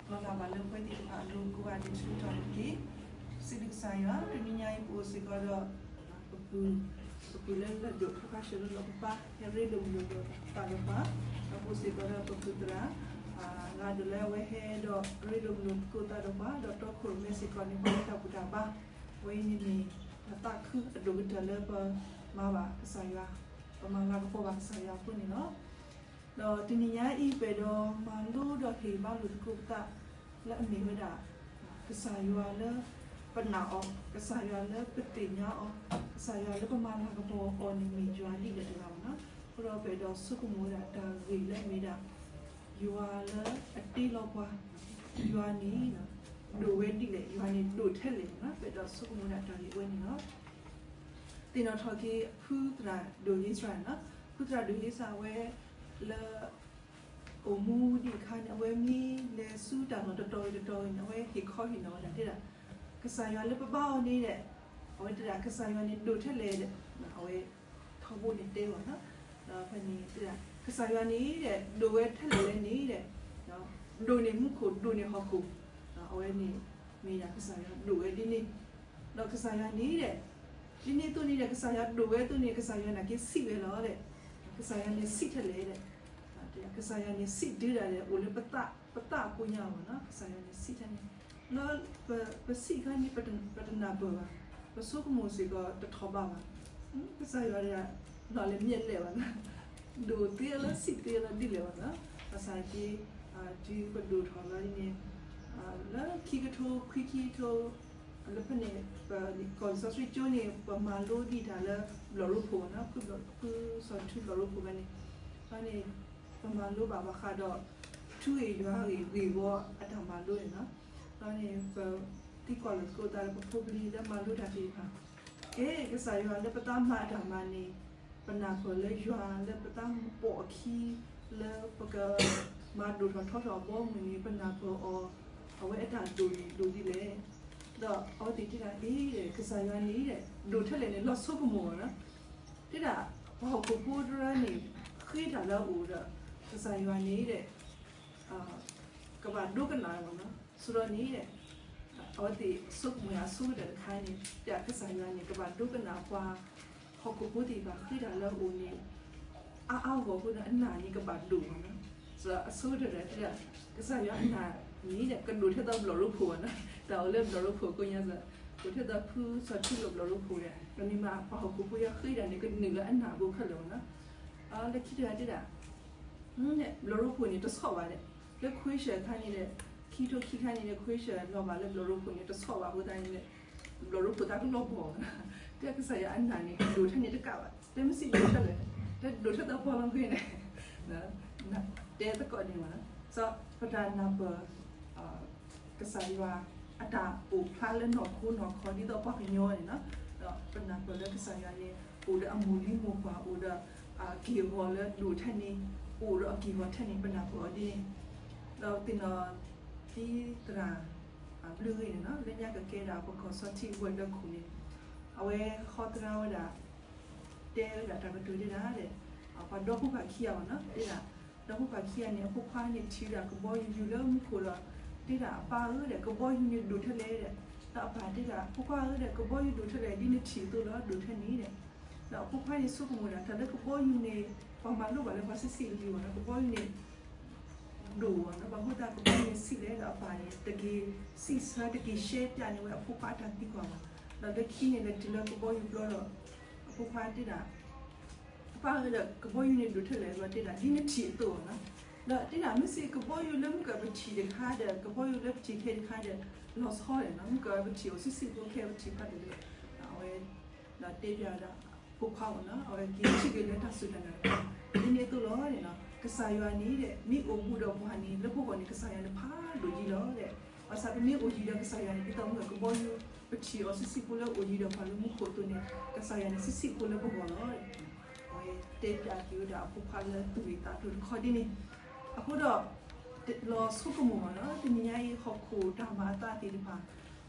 လီၤလးဘၣ်လၢပဝဲသ့ၣ်တဖၣ်အလိၤကိးဂၤဒဲး ဆၢကတီၢ်န့ၣ်တက့ၢ်. စံးဘျုးကစၢ်ယွၤ, တနံၤညါအံၤပအိၣ်စ့ၢ်ကီးဒီး ပပုၢ်, ပပုၢ်လၢလၢၢ်ဒိၣ် ဖုခါရှၢၣ်လၢလီၤပပၢ် ဟဲရ့လိာ်မုာ်လိာ်သးဒီးပှၤ, ဒီးပအိၣ်စ့ၢ်ကီးဒီးပပုၢ်သရၣ် လါဒိၣ်လၢအဝဲဟဲဒီးရ့လိာ်မုာ်လိာ်သကိးသးဒီးပှၤ ဒီးတီခိၣ်ရိၣ်မဲစ့ၢ်ကီးန့ၣ် ပှၤလၢတၢ်ဘူၣ်တၢ်ဘါ, အဝဲအံၤန့ၣ်မ့ၢ် အသးခုအဒိၣ်ကတၢၢ်လၢပမၤဘၣ်ကစၢ်ယွၤ, ပမၤလၤကပီၤဘၣ်ကစၢ်ယွၤအဃိန့ၣ်လီၤ. ဒီးတနံၤညါအံၤ ပအဲၣ်ဒိးမၤလိဒီးဟ့ၣ်ဘါလိာ်သကိးပသး လၢအမ့ၢ်ဝဲဒၣ် ကစၢ်ယွၤလၢပနာ်အီၤ, ကစၢ်ယွၤလၢပသ့ၣ်ညါအီၤ, ကစၢ်ယွၤလၢပမၤလၤကပီၤအီၤန့ၣ် မ့ၢ်ယွၤဒ်လဲၣ်တဂၤဘၣ်နီၤ. အဃိဒီးပအဲၣ်ဒိးဆိကမိၣ်ဝဲဒၣ်တၢ်ဂ့ၢ်လၢအမ့ၢ်ဒၣ် ယွၤလၢအတ့လီၤပှၤ, ယွၤန့ၣ် ဒိၣ်ဝဲဒ်လဲၣ်, ယွၤန့ၣ်ဒိၣ်ထဲလဲၣ်နီၤ. ပအဲၣ်ဒိးဆိကမိၣ်ဝဲဒၣ်တၢ်ဂ့ၢ်ဝဲန့ၣ်လီၤ. သ့ၣ်နီၣ်ထီၣ်က့ၤ ဖုသရၣ်ဒိၣ်ယ့စရၤနီၤ, ဖုသရၣ်ဒိၣ်ယ့စရၤဝဲလၢ အိၣ်မူဒံးအခါန့ၣ် အဝဲမ့ၢ်လဲၤဆူတၢ်လီၢ်တတီၤဂ့ၤတတီၤဂ့ၤန့ၣ် အဝဲဟ့ၣ်ခီဟ့ၣ်နီၤဝဲဒၣ်တဲဒၣ် ကစၢ်ယွၤလၢပဘါအီၤန့ၣ်ဒီး အဝဲတဲဒၣ် ကစၢ်ယွၤန့ၣ်ဒိၣ်ထဲလဲၣ်ဒီး အဝဲထီဘိန့ၣ်တဲအီၤနီၤ. ဒီးဖဲန့ၣ်တဲဒၣ် ကစၢ်ယွၤန့ၣ်ဒီး ဒိၣ်ဝဲထဲလဲၣ်လဲၣ်န့ၣ်ဒီး ဒိၣ်န့ၢ်မူခိၣ် ဒိၣ်န့ၢ်ဟီၣ်ခိၣ်, အဝဲန့ၣ်မ့ၢ်ဒၣ်ကစၢ်ယွၤဒိၣ်ဝဲဒ်န့ၣ် ဒီးကစၢ်ယွၤန့ၣ်ဒီး ဒ်န့ၣ်အသိးန့ၣ်ဒီး ကစၢ်ယွၤဒိၣ်ဝဲအသိးန့ၣ် ကစၢ်ယွၤနာ်က့ဆံးဝဲလီၤဒီး ကစၢ်ယွၤန့ၣ်ဆံးထဲလဲၣ်ဒီး ကစၢ်ယွၤန့ၣ်ဆံးတုၤဒၣ်ဒီး အိၣ်လၢပသး, ပသးအကိညါအဂီၢ်နီၤ, ကစၢ်ယွၤန့ၣ်ဆံးထဲန့ၣ် လၢပဆံးခါန့ၣ် ပတနၢ်ပၢၢ်ဘၣ်, ပဆိကမိၣ်စ့ၢ်ကီးတထီၣ်ဘးဘၣ်, ကစၢ်ယွၤဒၣ် လီၤလဲၤမ့ၢ်လဲၣ်ဘၣ်နီၤ, ဒိၣ်သ့လီၤ ဆံးသ့လီၤ ဒ်လဲၣ်ဘၣ်နီၤ, ဘၣ်ဆၣ်က့ တုၤပဒိၣ်ထီၣ်လီၤဒ်န့ၣ် လၢခံကထိခွံခံကထိ လၢဖဲန့ၣ် ပကီၢ်လံာ်စီဆှံကၠိန့ၣ် ပမၤလိဒံးတၢ်လၢဘျီၣ်ရိဖှိၣ်နီၤ, ဖုဘျီၣ်, ဖုစီၤထူဘျီၣ်ရိဖှိၣ်ဖဲန့ၣ်, ဖဲန့ၣ် ပမၤလိဘၣ်ဘၣ်ဃးဒီး ထူဂ့ၢ်ယွၤဂ့ၢ်ဂ့ၢ်ဝီအတၢ်မၤလိန့ၣ်နီၤ, ဖဲန့ၣ် ပသံကွၢ်လိာ်သကိးသးလၢပဖိပလံၤလၢမၤလိတၢ်သ့ၣ်တဖၣ် ကဲ ကစၢ်ယွၤလၢပသးမၤအတၢ်မၤန့ၣ် ပနၢ်ပၢၢ်လၢယွၤလၢပသးပိာ်အခံ လၢပကမၤဒိၣ်ထီၣ်ထီထီၣ်အဘီအမုၢ်န့ၣ် ပနၢ်ပၢၢ်အီၤ အဝဲအတၢ်ဒိၣ်န့ၣ်ဒိၣ်ဒ်လဲၣ်. ဒီးအဝဲသ့ၣ်တဲဒၣ်အံၤဒီး ကစၢ်ယွၤန့ၣ်ဒီး ဒိၣ်ထဲလဲၣ်န့ၣ် လီၤဆိကမိၣ်အီၤလီၤ. တဲဒၣ် ပှၤဟီၣ်ခိၣ်ဖိတရၢန့ၣ် ဃ့တၢ်လၢအအိၣ်ဒီး ကစၢ်ယွၤန့ၣ်ဒီး ကဘၣ်ဒိကနၣ်အီၤလီၤ. ဆိဒီးန့ၣ် အဝဲသ့ၣ်ဆိကမိၣ်အဆိကတၢၢ်တခါန့ၣ် တဲဒၣ်ကစၢ်ယွၤန့ၣ် ကဘၣ်ဒိကနၣ်ပှၤဟီၣ်ခိၣ်ဖိသ့ၣ်တဖၣ်ဃ့တၢ်လၢအအိၣ်န့ၣ် အါအါဂီၢ်ဂီၢ်အဃိဒီး အနၢ်န့ၣ်ကဘၣ်ဒိၣ်မးနီၤ. ဆိဒီးအဆိကတၢၢ်ဒီးတဲဒၣ် ကစၢ်ယွၤအနၢ်န့ၣ်ဒီး ကဒိၣ်ထဲသိးဘျီၣ်ရိဖှိၣ်ဘၣ်နီၤ. တၢ်အိၣ်လၢဘျီၣ်ရိဖှိၣ်ကိးညါစ့ၢ် ဒိၣ်ထဲသိးဖုစီၤထူလၢဘျီၣ်ရိဖှိၣ်ဒီး ပမ့ၢ်မၤပှၤဟီၣ်ခိၣ်ဖိယွၤဃ့တၢ်န့ၣ် ကနုာ်လၢအနၢ်ပူၤခဲလၢာ်ဘၣ်နီၤ. လၢခံတဂၤတဲဒၣ် ဘျီၣ်ရိဖှိၣ်န့ၣ်တဆီၣ်ဘၣ်ဒီး လၢခွ့ဆၢၣ်အခါန့ၣ်ဒီး ခံထိခံခါန့ၣ်ဒီး ခွ့ဆၢၣ်လီၤဘၣ်လၢဘျီၣ်ရိဖှိၣ်န့ၣ်တဆီၣ်ဘၣ်အဃိသတးန့ၣ်ဒီး ဘျီၣ်ရိဖှိၣ်သးကလီၤပှီၢ်ဘၣ်နီၤ. တဲကစၢ်ယွၤအနၢ်န့ၣ် ဒိၣ်ထဲန့ၣ်တကးဘၣ် တဲမ့ၢ်စံးဒိၣ်ထဲလဲၣ် တဲဒိၣ်ထဲသိးပှၤလီၤကွံာ်န့ၣ် တဲသကိးန့ၣ်ဘၣ်နီၤ. ပတၢ်နၢ်ပၢၢ် ကစၢ်ယွၤအတၢ်အိၣ်ဖျါလၢနီၢ်ခိနီၢ်ခီဒ်သိးပှၤကညီန့ၣ်နီၤ, ဒီးပနၢ်ပၢၢ်လၢကစၢ်ယွၤန့ၣ် အိၣ်ဒီးအမိၢ်လံမိၢ်ပှၢ် အိၣ်ဒီးအက့ၢ်အဂီၤလၢဒိၣ်ထဲန့ၣ် အိၣ်ဒီးအက့ၢ်အဂီၤထဲန့ၣ် ပနၢ်ပၢၢ်အီၤဒ်န့ၣ်, ဒီးသ့ၣ်နီၣ် သံသရၣ် ဘျုးဂ့ၤန့ၣ်နီၤ လၢညါကကဲဒၣ်ပကီၢ်စီထံဝဲၤဒၢခိၣ်န့ၣ် အဝဲဟီသရၣ်ဝဲဒၣ် တဲဝဲဒၣ်တၢ်ကတိၤတဲဒၣ်ဒီး ပှၤဒီဖိပၢ်ခံဂၤဘၣ်နီၤ တဲဒၣ် ဒီဖိပၢ်ခံဂၤန့ၣ် အဖိခွါန့ၣ်ထံၣ်ဝဲဒၣ်ကဘီယူၤယူၤလၢမူခိၣ်ဒီး တဲဒၣ်အပၢ်ဧၢဒီး ကဘီယူၤန့ၣ်ဒိၣ်ထဲလဲၣ်ဒီး ဒီးအပၢ်တဲဒၣ် ဖိခွါဧၢဒီး ကဘီယူၤဒိၣ်ထဲလဲၣ် ဒ်နထံၣ်အသိးလီၤ ဒိၣ်ထဲန့ၣ်ဒီး ဒီးအဖိခွါန့ၣ်ဆိကမိၣ်ဒၣ် တၢ်လၢကဘီယူၤန့ၣ် ပှၤမၤလိဘၣ်လၢပှၤဆံးဆံးလံလံဘၣ်နီၤ ကဘီယူၤန့ၣ် ဒိၣ်ဘၣ်နီၤ ဘၣ်ဃိသတးကဘီယူၤန့ၣ်ဆံးလဲၣ်ဒီး အပၢ်န့ၣ် တက့ၤစံးဆၢ တက့ၤရှဲပၠးန့ၢ်ဝဲအဖိခွါအတၢ်သံကွၢ်ဘၣ်. ဒီးလၢခံန့ၣ်လဲၤတုၤလၢကဘီယူၤပျီဒီး အဖိခွါတဲဒၣ် အပၢ်ဧၢဒီး ကဘီယူၤန့ၣ်ဒိၣ်ထဲလဲၣ် ဒီးတဲဒၣ် ဒ်နထံၣ်အသိးဘၣ်နီၤ. ဒီးတဲဒၣ် မ့ၢ်စ့ၢ်ကဘီယူၤလၢမုၢ်ကပထံၣ်တခါဒီး ကဘီယူၤလၢပထံၣ်ခဲတခါဒီး လီၤဆီလဲၣ်နီၤ မုၢ်ကပထံၣ်အိၣ်ဆံးဆံးဖိခဲပထံၣ်ဖးဒိၣ်လၢ အဝဲ ဒီးတဲပၠးဝဲဒၣ် ဖိခွါအီၤနီၤ အဝဲက့ၤထံၣ်က့ၤလၢတၢ်စူၢ်တၢ်နာ်တခါ ဒ်န့ၣ်အသိးလီၤန့ၣ်နီၤ ကစၢ်ယွၤန့ၣ်ဒီး မ့ၢ်အိၣ်ဘူးဒီးပှၤန့ၣ် လၢပဂီၢ်န့ၣ် ကစၢ်ယွၤန့ၣ်ဖးဒိၣ်ယံၤလီၤဒီး ဘၣ်ဆၣ်ပမ့ၢ်အိၣ်ယံၤဒီးကစၢ်ယွၤန့ၣ် ဒ်သိးမုၢ်ကဘီယူၤ ပထံၣ်အီၤဆံးဆံးဖိလၢအိၣ်ယံၤဒီးပှၤလၢမူခိၣ်အသိးန့ၣ် ကစၢ်ယွၤန့ၣ်ဆံးဆံးဖိလၢပဂီၢ်လီၤ. အဝဲတဲပၠးက့ၤဝဲဒၣ်အဖိခွါလၢသူၣ်ဂ့ၤသးကျိၤတခီဒ်န့ၣ် အဃိဒီး လီၤဆိကမိၣ်မးနီၤ တနံၤညါအံၤ ဟီၣ်ခိၣ်တၢ်မၤအသးသ့ၣ်တဖၣ်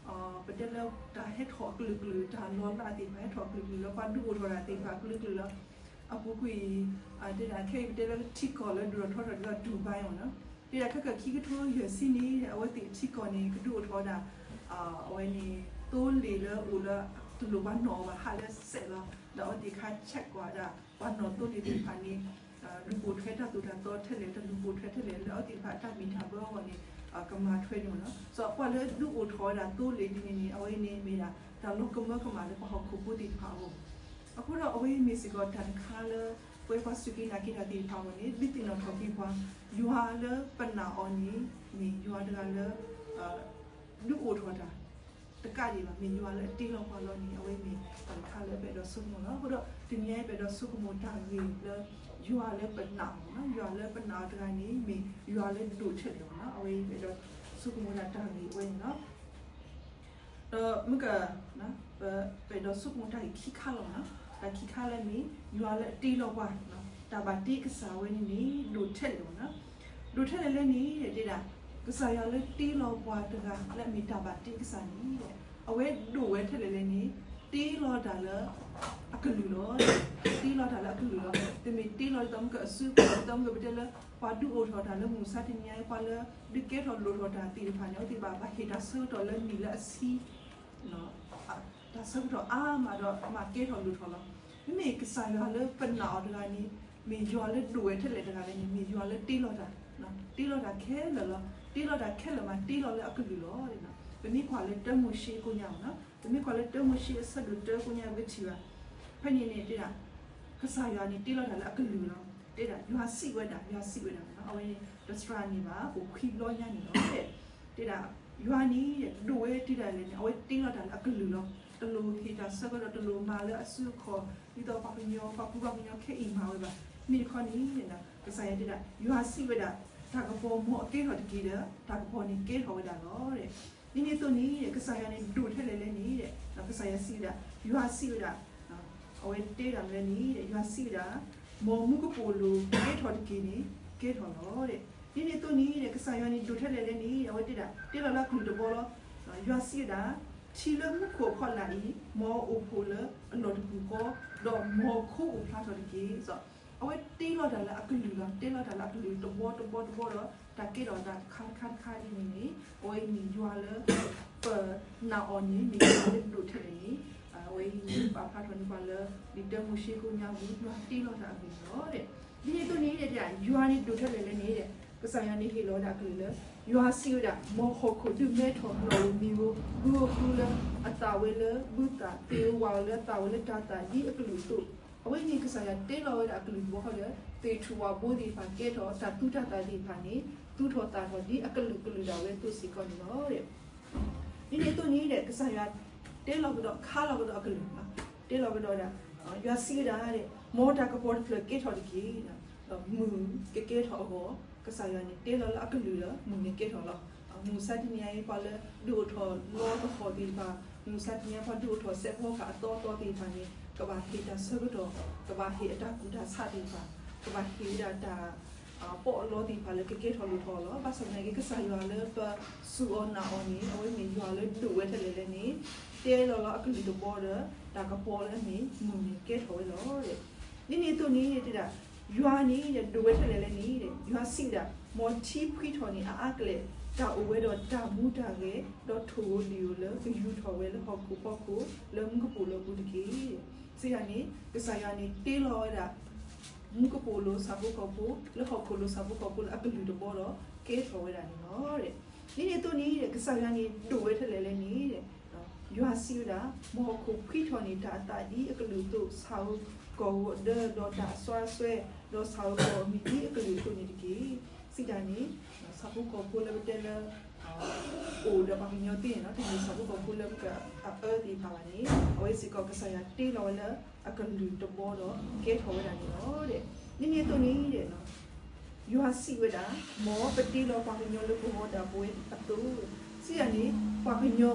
ပတဲလၢတၢ်ဟဲထီၣ်အကလုာ်ကလုာ် တၢ်လီၤလးသ့ၣ်တဖၣ် ဟဲထီၣ်အကလုာ်ကလုာ်လီၤ ပှၤဒုးအိၣ်ထီၣ်တၢ်သ့ၣ်တဖၣ်အကလုာ်ကလုာ်လီၤ. အပူၤကွံာ် တဲဒၣ်ခဲအံၤ ပတဲလၢထံကီၢ်လၢဒိၣ်ထီၣ်ထီထီၣ်ဒ်သိး Dubai မးနီၤ ဒ်ဒၣ်ခဲကၢၣ်ခံကထိယဲၢ်ဆံန့ၣ် အဝဲသ့ၣ်ထံကီၢ်န့ၣ် ကဒုးအိၣ်ထီၣ်ဝဲဒၣ် အဝဲန့ၣ် သိလ့ၣ်လၢအိၣ်လၢ တလိၣ်ဘၣ်နီၣ်အီၤဘၣ် ဟးလၢစဲးလီၤ. ဒီးအဝဲသ့ၣ်တခါ check ကွၢ်ဒၣ် ပှၤနီၣ်သိလ့ၣ်သ့ၣ်တဖၣ်န့ၣ် လူၤပိာ်ထွဲတၢ်သိၣ်တၢ်သီထဲလဲၣ် တလူၤပိာ်ထွဲထဲလဲၣ် လၢအဝဲသ့ၣ်တဖၣ်အတၢ်မ့ၢ်တၢ်ဘၢအဂီၢ်န့ၣ် ကမၤထွဲန့ၣ်လီၤ. စီၤပှၤလၢဒုးအိၣ်ထီၣ်ဝဲဒၣ်သိလ့ၣ်ဒ်န့ၣ်န့ၣ် အဝဲန့ၣ်မ့ၢ်ဒၣ် တၢ်လီၤကမၢကမၣ်လၢပှၤဟီၣ်ခိၣ်ဖိသ့ၣ်တဖၣ်အဂီၢ် အဃိဒီးအဝဲမ့ၢ်စ့ၢ်ကီးတၢ်တခါလၢ ပဝဲပှၤစူၢ်က့ၤနာ်က့ၤတၢ်သ့ၣ်တဖၣ်အဂီၢ်န့ၣ် ဒုးသ့ၣ်နီၣ်ထီၣ်က့ၤပှၤ ယွၤလၢပနာ်အီၤန့ၣ် မ့ၢ်ယွၤတဂၤလၢ ဒုးအိၣ်ထီၣ်တၢ် တကးဒံးဘၣ် မ့ၢ်ယွၤလၢအတ့လီၤပှၤလီၤန့ၣ် အဝဲမ့ၢ်တၢ်တခါလၢပအဲၣ်ဒိးဆိကမိၣ်လီၤ. အဃိဒီးတနံၤအံၤပအဲၣ်ဒိးဆိကမိၣ်တၢ်ဂ့ၢ်လၢ ယွၤလၢပနာ်အီၤ, ယွၤလၢပနာ်အီၤတဂၤန့ၣ် မ့ၢ်ယွၤလၢဒိၣ်ထဲလဲၣ်လီၤ. အဝဲအံၤပအဲၣ်ဒိးဆိကမိၣ်ဒၣ်တၢ်ဂ့ၢ်အဝဲန့ၣ်လီၤ. ဒီးမ့ၢ်က ပအဲၣ်ဒိးဆိကမိၣ်တၢ်ဂ့ၢ်ခံခါလီၤ. တၢ်ခံခါလၢမ့ၢ် ယွၤလၢအတ့လီၤပှၤ, တၢ်ဘၣ်တ့ကစၢ်ဝဲန့ၣ်န့ၣ် ဒိၣ်ထဲလဲၣ်လီၤ. ဒိၣ်ထဲလဲၣ်လဲၣ်န့ၣ် တဲဒၣ် ကစၢ်ယွၤလၢတ့လီၤပှၤတဂၤလၢအမ့ၢ်တၢ်ဘၣ်တ့ကစၢ်န့ၣ် အဝဲဒိၣ်ဝဲထဲလဲၣ်လဲၣ်န့ၣ် တ့လီၤတၢ်လၢ အကလုၢ်လီၤ. တ့လီၤတၢ်လၢအကလုၢ်လီၤ. တမ့ၢ်တ့လီၤဒ်သိးမ့ၢ်ကအစုအခီၣ် ဒ်သိးမ့ၢ်ကပတဲလၢ ပှၤဒုးအိၣ်ထီၣ်တၢ်လၢမုၢ်မဆါတနံၤအံၤ ပှၤလၢဒုးကဲထီၣ်လိၣ်ထီၣ်တၢ်သ့ၣ်တဖၣ်န့ၣ် အဝဲသ့ၣ်ဘၣ် ဘၣ်ဟ့ၣ်တၢ်ဆၢကတီၢ်လၢနံၣ်လၢအဆံ တၢ်ဆၢကတီၢ်အါမးဒီး မ့ၢ်ကဲထီၣ်လိၣ်ထီၣ်လီၤ. မ့မ့ၢ်ကစၢ်ယွၤလၢပနာ်အီၤတဂၤန့ၣ် မ့ၢ်ယွၤလၢဒိၣ်ဝဲထဲလဲၣ်တဂၤလဲၣ်န့ၣ် မ့ၢ်ယွၤလၢတ့လီၤတၢ်, တ့လီၤတၢ်ခဲလၢာ်လီၤ. တ့လီၤတၢ်ခဲလၢာ်မး တ့လီၤလၢအကလုၢ်လီၤ. ပမ့ၢ်ကွၢ်လၢတၢမိၤၡ့ကိညါလီၤ. ပမ့ၢ်ကွၢ်လၢတၢမိၤၡ့အဆၢဒိၣ်တၢကိညါ ပကထံၣ်ဘၣ် ဖဲန့ၣ်န့ၣ်တဲဒၣ် ကစၢ်ယွၤန့ၣ်တ့လီၤတၢ်လၢအကလုၢ်လီၤ. တဲဒၣ် ယွၤစံးဝဲဒၣ်, ယွၤစံးဝဲဒၣ်, အဝဲန့ၣ် တစှၤန့ၣ်ဘၣ် အိၣ်ခွံဘျီညါန့ၣ်လီၤ. တဲဒၣ် ယွၤန့ၣ် ဒိၣ်ဝဲတုၤဒၣ်လဲာ်န့ၣ် အဝဲတ့လီၤတၢ်လၢအကလုၢ်လီၤ. တလိၣ်ဟ့ၣ်တၢ်ဆၢကတီၢ် တလိၣ်မၤလၢအစုအခီၣ် ဒ်သိးပှၤကညီ ပှၤကူပှၤကညီခဲအံၤမၤဝဲဘၣ်. မ့ၢ်တခီန့ၣ် ကစၢ်ယွၤတဲဒၣ် ယွၤစံးဝဲဒၣ် တၢ်ကပီၤမ်အကဲထီၣ်တက့ၢ်ဒီး တၢ်ကပီၤန့ၣ်ကဲထီၣ်ဝဲဒၣ်လီၤ. ဒ်န့ၣ်အသိးန့ၣ် ကစၢ်ယွၤန့ၣ်ဒိၣ်ထဲလဲၣ်လဲၣ်န့ၣ် ကစၢ်ယွၤစံးဝဲဒၣ်, ယွၤစံးဝဲဒၣ် အဝဲတဲဒၣ်မနုၤလဲၣ်န့ၣ် ယွၤစံးဝဲဒၣ်, မ်မူကပိာ်လိၤကဲထီၣ်တက့ၢ်န့ၣ် ကဲထီၣ်လီၤ. ဒ်န့ၣ်အသိးန့ၣ် ကစၢ်ယွၤန့ၣ်ဒိၣ်ထဲလဲၣ်လဲၣ်န့ၣ် အဝဲတဲဒၣ် တ့လီၤလၢအကလုၢ်တဘီလီၤ. ယွၤစံးဝဲဒၣ်, ထံလၢမူခိၣ်အဖီလာ်အံၤ မ်အအိၣ်ဖှိၣ်လၢအလီၢ်တပူၤဃီ, ဒီးမ်ခိအိၣ်ဖျါထီၣ်တက့ၢ်. အဝဲတ့လီၤတၢ်လၢအကလုၢ်လီၤ. တ့လီၤတၢ်လၢအကလုၢ်တဘီတဘီတဘီဒီး တၢ်ကဲထီၣ်တၢ်တခါတခါတခါဒ်န့ၣ်န့ၣ် အဝဲအံၤန့ၣ်ယွၤလၢ ပနာ်အီၤန့ၣ် မ့ၢ်ယွၤလၢဒိၣ်ထဲလဲၣ်န့ၣ် အဝဲအံၤန့ၣ် ပာ်ဖျါထီၣ်န့ၢ်ပှၤလၢ လံာ်တၢမိၤၡ့ကိညါပူၤ ယွၤတ့လီၤတၢ်အကလုၢ်လီၤ. ဒ်န့ၣ်အသိးန့ၣ် ယွၤန့ၣ်ဒိၣ်ထဲလဲၣ်လဲၣ်န့ၣ် ကစၢ်ယွၤန့ၣ်ဟ့ၣ်လီၤဝဲဒၣ်အကလုၢ်လၢ ယွၤစံးဝဲဒၣ်, မ်ဟီၣ်ခိၣ်ဒုးမဲထီၣ်လီၢ်ဧိၤမံၤဧိၤ ဘုဧိၤဘုလၢအသၣ်ဝဲလၢဘုသၣ် သ့ၣ်ဧိၤဝၣ်ဧိၤလၢအသၣ်ဝဲလၢတၢ်သၣ် ဒ်အကလုၢ်အသိး, အဝဲန့ၣ်ကစၢ်ယွၤတ့လီၤဝဲဒၣ်အကလုၢ်တဘီဃီဒီး သ့ၣ်ထူၣ်ဝၣ်ဘိသ့ၣ်တဖၣ်ကဲထီၣ် တၢ်သူတၢ်သၣ်သ့ၣ်တဖၣ်န့ၣ် သူထီၣ်သၣ်ထီၣ်ဒ်အကလုာ်ကလုာ်ဒၣ်ဝဲအသိးစ့ၢ်ကီးန့ၣ်လီၤ. ဒ်န့ၣ်အသိးန့ၣ် ကစၢ်ယွၤတ့လီၤကဒီး ခါလီၤကဒီးအကလုၢ်, တ့လီၤကဒီးဒၣ် ယွၤစံးဝဲဒၣ်, မ်တၢ်ကပီၤတဖျၢၣ်ကဲထီၣ်တက့ၢ်. ဒီးမုၢ်ကကဲထီၣ်အဂီၢ် ကစၢ်ယွၤန့ၣ်တ့လီၤလၢအကလုၢ်ဒီး မုၢ်န့ၣ်ကဲထီၣ်လီၤ. မုၢ်မဆါတနံၤအံၤ ပှၤလၢဒုးအိၣ်ထီၣ်လီသဟီၣ်သ့ၣ်တဖၣ်, မုၢ်မဆါတနံၤအံၤ ပှၤဒုးအိၣ်ထီၣ်စဲးဖီကဟၣ်အသီအသီသ့ၣ်တဖၣ်န့ၣ် ကဘၣ်ဟ့ၣ်တၢ်ဆၢကတီၢ်, ကဘၣ်ဟ့ၣ်အတၢ်ကူၣ်တၢ်ဆးသ့ၣ်တဖၣ်, ကဘၣ်ဟ့ၣ်ဝဲဒၣ်တၢ် ပီးအလီသ့ၣ်တဖၣ်လၢကကဲထီၣ်လိၣ်ထီၣ်လီၤ. ဘၣ်ဆၣ်သနာ်က့ ကစၢ်ယွၤလၢပစူၢ်အီၤနာ်အီၤန့ၣ် အဝဲမ့ၢ်ယွၤလၢဒိၣ်ဝဲထဲလဲၣ်လဲၣ်န့ၣ် တ့လီၤလၢအကလုၢ်တဘီဒီး တၢ်ကပီၤလၢအမ့ၢ်မုၢ်န့ၣ်ကဲထီၣ်ဝဲလီၤ. ဒ်န့ၣ်အသိးန့ၣ် တဲဒၣ် ယွၤန့ၣ်ဒိၣ်ဝဲထဲလဲၣ်လဲၣ်န့ၣ် ယွၤစံးဝဲဒၣ်, မ်ထံဖှံထီၣ်န့ၢ်အအါကလဲာ် တၢ်အိၣ်ဝဲဒီးတၢ်မူတၢ်ဂဲၤ ဒီးထိၣ်ဧိၤလံၣ်ဧိၤလၢကယူၤထီၣ်ဝဲလၢဟီၣ်ခိၣ်ဖီခိၣ် လၢမူကပိာ်လိၤအပူၤတက့ၢ်. စံးဒၣ်န့ၣ် ကစၢ်ယွၤန့ၣ်တ့လီၤဝဲဒၣ် မူကပိာ်လိၤဆၣ်ဖိကီၢ်ဖိ လၢဟီၣ်ခိၣ်လိၤဆၣ်ဖိကီၢ်ဖိလၢအကလုၢ်တဘီဒီး ကဲထီၣ်ဝဲဒၣ်န့ၣ်လီၤ. ဒ်န့ၣ်အသိးန့ၣ် ကစၢ်ယွၤန့ၣ်ဒိၣ်ဝဲထဲလဲၣ်လဲၣ်န့ၣ် ယွၤစံးဝဲဒၣ်, မ်ဟီၣ်ခိၣ်ဖှံထီၣ်န့ၢ်တၢ်အသးဒ်အကလုၢ်အသိး ဆၣ်ဧိၤကီၢ်ဧိၤအဒၢ ဒီးတၢ်အစွါအစွဲ ဒီးဆၣ်ဧိၤကီၢ်ဧိၤအမံၤဒ်အကလုၢ်အသိးန့ၣ်တက့ၢ်. စံးဒၣ်န့ၣ် ဆၣ်ဖိကီၢ်ဖိလၢပတဲလၢ အိၣ်ဒီးပှၤကညီသ့ၣ်န့ၣ်လီၤ. တမ့ၢ်ဆၣ်ဖိကီၢ်ဖိလၢပကအအၢသ့ၣ်တဖၣ်ဘၣ်န့ၣ် အဝဲစ့ၢ်ကီးကစၢ်ယွၤတ့လီၤဝဲလၢအကလုၢ်တဘီဒီးကဲထီၣ်ဝဲဒၣ်န့ၣ်လီၤ. ဒ်န့ၣ်အသိးန့ၣ် ယွၤစံးဝဲဒၣ်, မ်ပတ့လီၤပှၤကညီလၢပဂီၤဒၣ်ပဝဲအသိး, စံးဒၣ်န့ၣ် ပှၤကညီ,